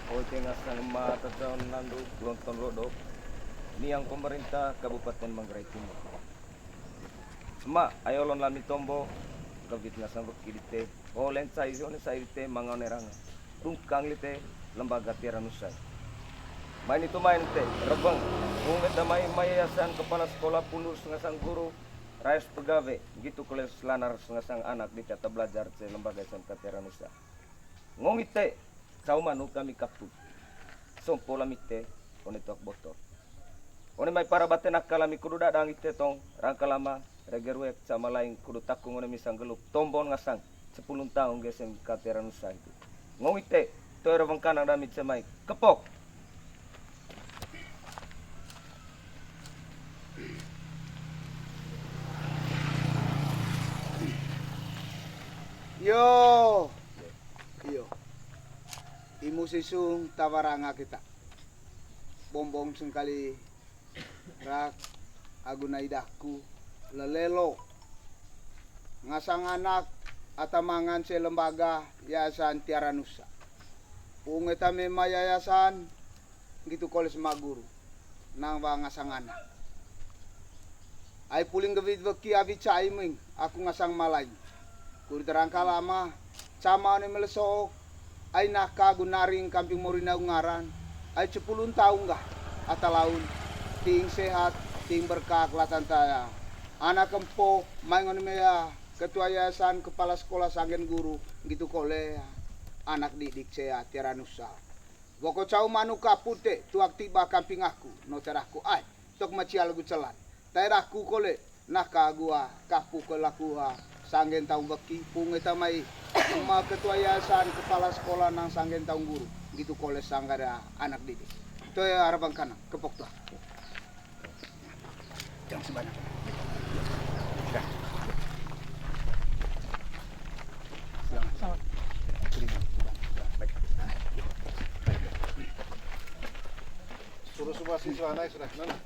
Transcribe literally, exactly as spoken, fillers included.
Oi, tenga sang ema tajaon nandu Lonton Lodok, niang pemerintah Kabupaten Manggarai Timur. Ema, ai olon lami tombo, kevit ngasang weki dite, holen sai zone sai dite manga one ranga. Rungkang lite lembaga Tiara Nusa. Mai ni tu main te, rebeng. Unget damai mai yayasan kepala sekolah pundur sengasang guru, rais pegawe, gitu koles lanar sengasang anak di tata belajar ce lembaga S M K Tiara Nusa. Ngong ite, cau manu kami kaput. Sompo lami te, one tuak botor. One mai para baten aka lami kudu dadang ite tong, rangka lama, reger wek, sama laing, kudu takung one misang gelup, tombon ngasang, sepulun taung geseng katera nusa itu. Ngong ite, toer wengkanang dami cemai, kepok. Yo. Iyo. Imu sisung tawaranga kita. Bombong sengkali rak agu nai daku lelelo. Ngasang anak atamangan se lembaga yayasan Tiara Nusa. Unge tame ma yayasan gitu koles maguru. Nang wa ngasang anak. Ai puling gewit weki awi cai ming aku ngasang malai. Kuri terangka lama, cama one meleso, ai naka gu naring kamping morina ungaran, ai cepulun taung gah, ata laun, ting sehat, ting berkah kelatan taya. Anak kempo, maing one mea, ketua yayasan, kepala sekolah, sanggen guru, gitu kole, anak didik sea, Tiara Nusa. Woko cau manu kapute, tuak tiba kamping aku, no terahku ai, tok macia lagu celan. Tairahku kole, naka gua, kapu kole laku ha, sanggen taung weki, punge tamai, ema ketua yayasan, kepala sekolah nang sanggen taung guru, gitu kole sanggara anak didik. Toe arabang kanang, kepok tuh. Jangan sebanyak. Sudah. Silakan. Terima. Sudah. Baik. Suruh semua siswa naik sudah. Mana?